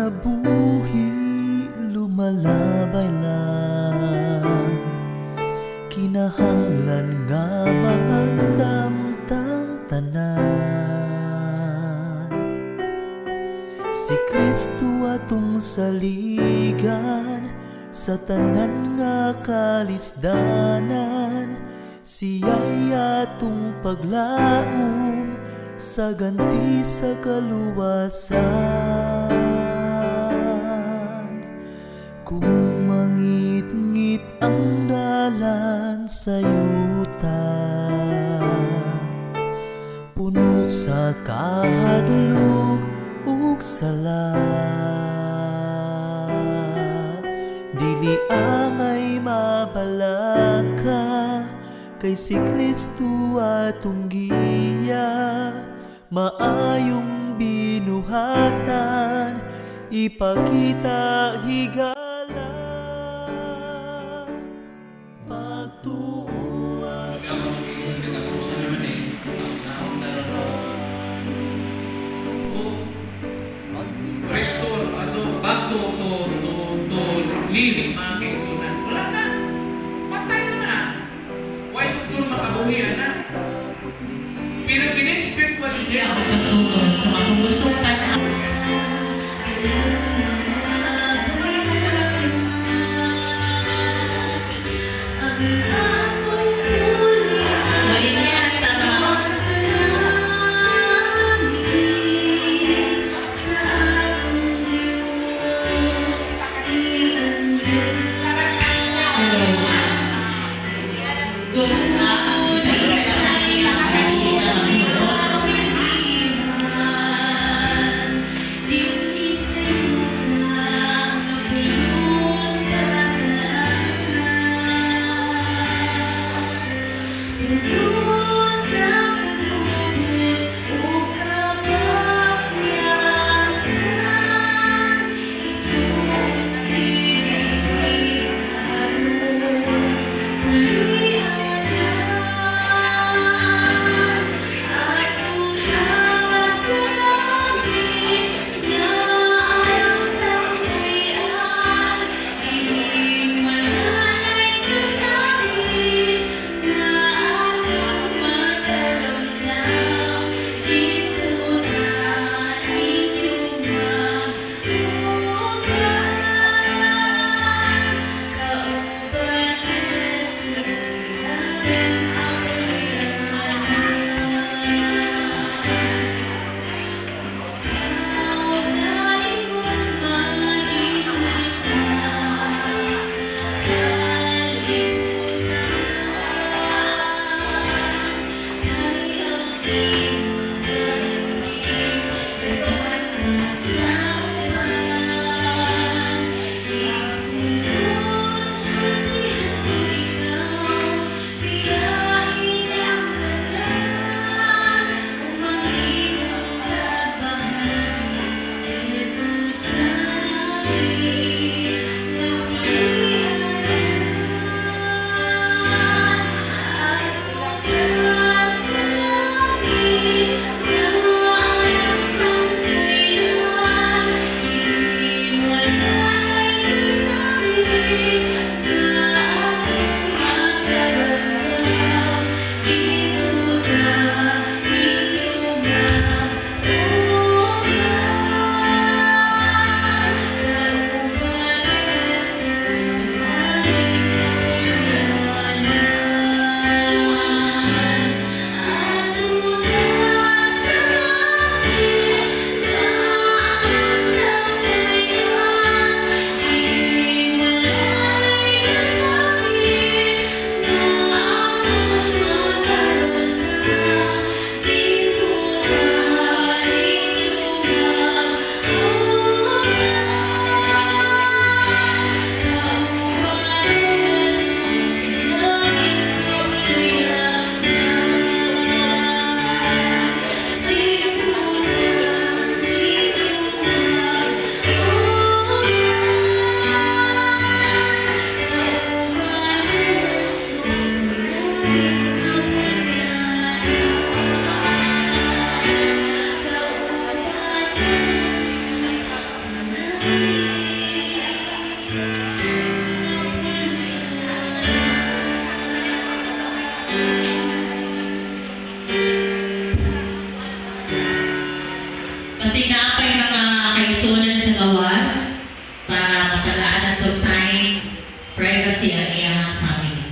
Kinabuhi lumalabay lang. Kinahanglan nga mangandam tang tanan. Si Kristo atong saligan sa tanan nga kalisdanan. Siya'y atong paglaom sa ganti sa kaluwasan. Kung mangit-ngit ang dalan sa yuta, puno sa kahadlok ug sala, dili angay mabalaka, kay si Kristo atong giya. Maayong binuhatan ipakita higala. Pagtuo at Pag sa katapusan naman eh, ang naroon to restore, ano, back to live, mga kaigsunan. Wala na. Patay naman ah. Why turn makabuhi, ana? Pero kini spiritual Hindi death. ako pagtuon sa mga kung gustong tanaw. Ang Basi naa pa'y mga kaigsuonan sa gawas para matagaan atong time, privacy ang iyang family.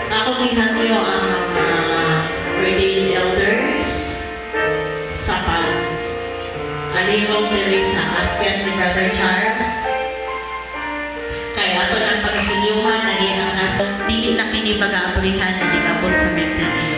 Ako ginanyo ang mga ordained elders sa pag alihog diri sa casket ni Brother Charles. Kaya ato ng pagsilyuhan na ang casket, dili na kini pag-aabrihan na gigabot sa mental ill.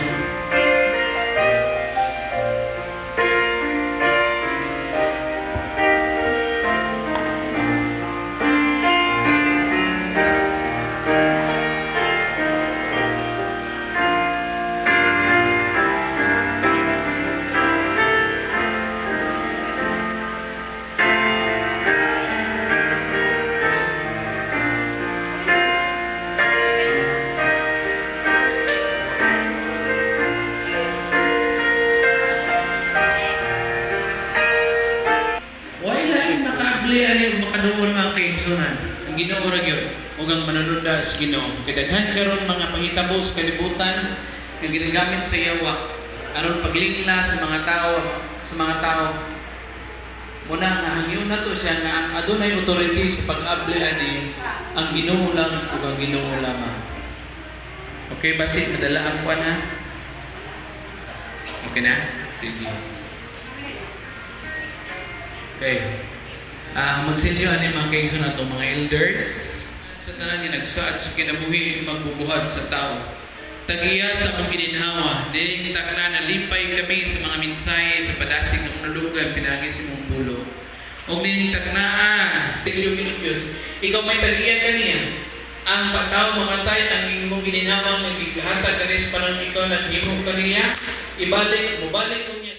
Why lain makaabli ani ug makaduol mga kaigsuonan? Ang Ginoo ra gyud ug ang manununda sa Ginoo. Kay daghan karon mga pahitabo sa kalibutan nga ginagamit sa yawa aron paglingla sa mga tao sa mga tao. Muna nga hangyo na to siya nga ang adunay authority sa pag-abli ani ang Ginoo lang ug ang Ginoo lamang. Okay, basi madala ang kwan ha. Okay na? Sige. Okay. Magsilyo ani mga kaigsoon nato mga elders sa tanan nga nagsaad sa kinabuhi magbubuhat sa tao. Tagiya sa among gininhawa, dining takna nalipay kami sa mga mensahe sa padasig ng unulugan pinaagi sa imong pulo. Og nining taknaa sa iyong Ginoong Dios, ikaw may tagiya kaniya. Ang pataw mamatay ang imong gininhawa nga gihatag kaniya sa panahon ikaw naghimo kaniya, ibalik mobalik unya.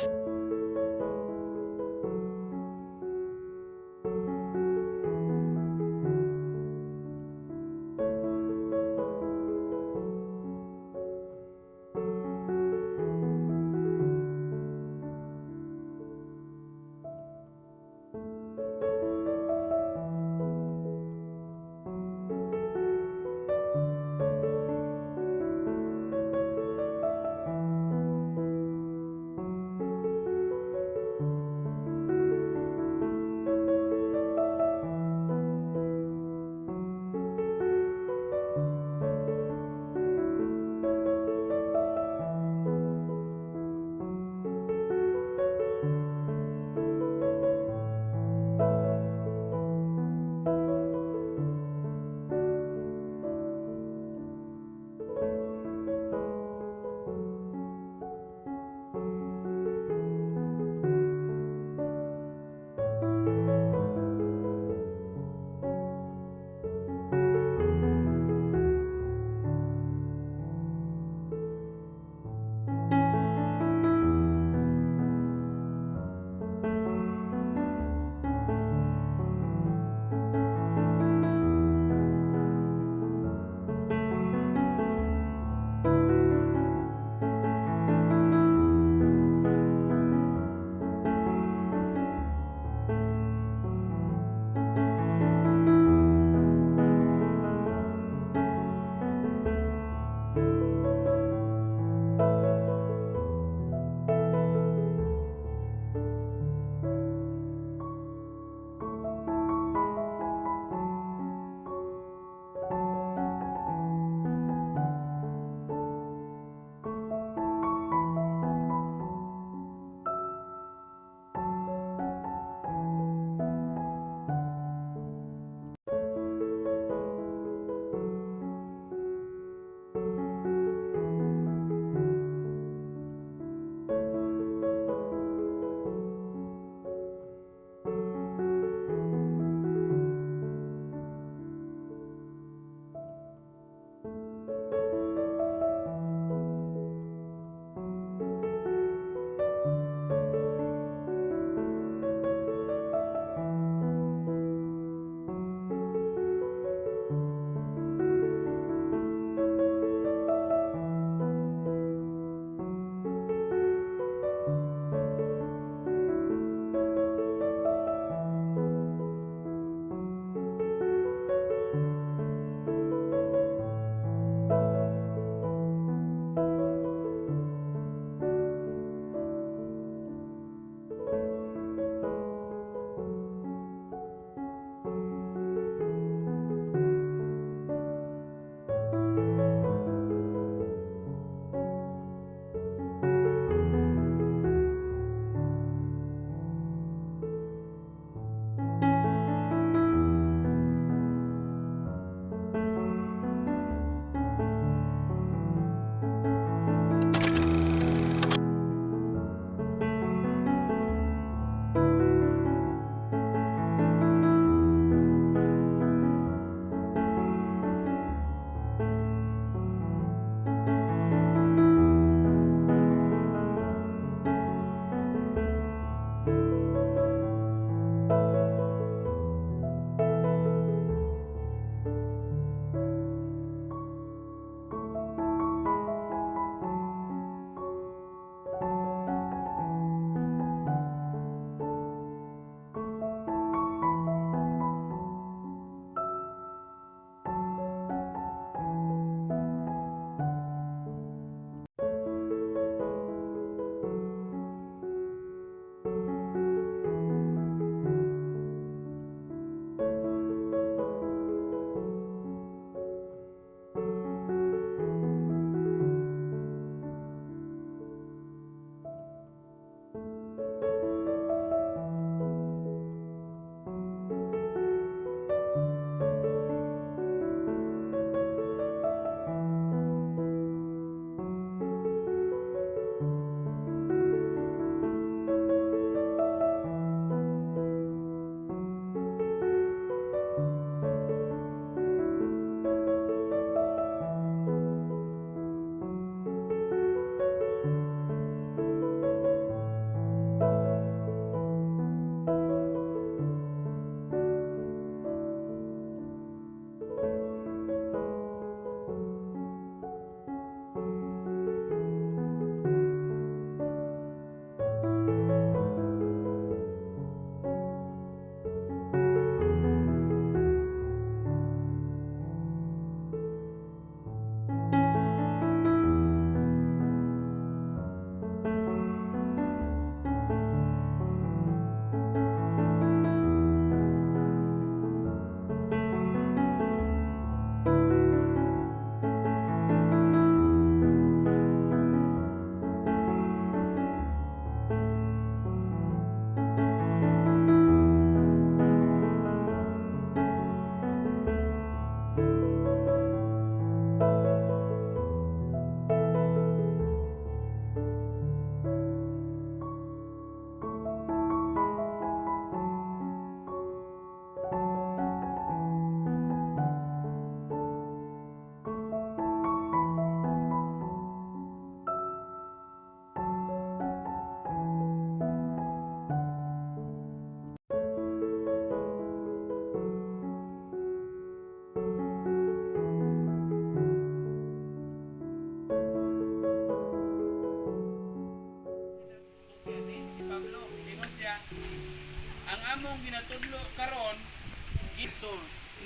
So,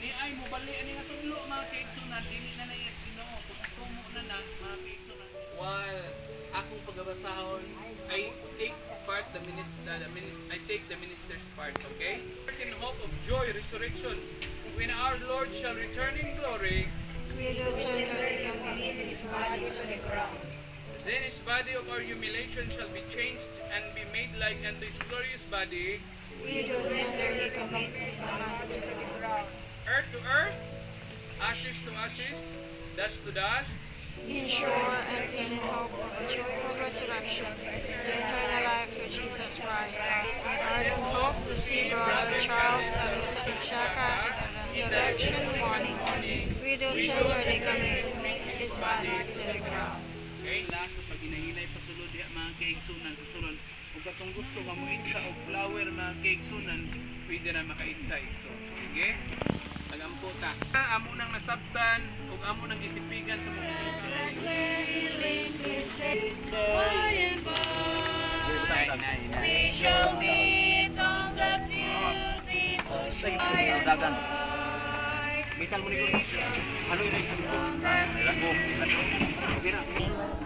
ni ay mobali ani nga tudlo, mga kaigsunan, dili na na yes Ginoo, tumutumo na na, mga kaigsunan. While akong pagabasahon, I take part the minister, the minister, I take the minister's part, okay? In hope of joy, resurrection, when our Lord shall return in glory, We do tenderly commit his body to the ground. Then his body of our humiliation shall be changed and be made like unto his glorious body, We do tenderly commit his body to the ground. Earth to earth, ashes to ashes, dust to dust. In sure and certain hope of a joyful resurrection to eternal life through Jesus Christ. In ardent hope to see Brother Charles Alusa Chaka in the resurrection morning, we do tenderly commit his body to the ground. Okay, last sa paginahinay pasulod diha, mga kaigsunan, sa sulod. Ug katong gusto nga moitsa og flower, mga kaigsunan, pwede na makaitsa. So, sige. Tagampo ta. Amo nang nasabtan ug amo nang gitipigan sa mga kaigsunan. By and by, we shall meet on that beautiful shore. By and by, we shall meet on that beautiful shore.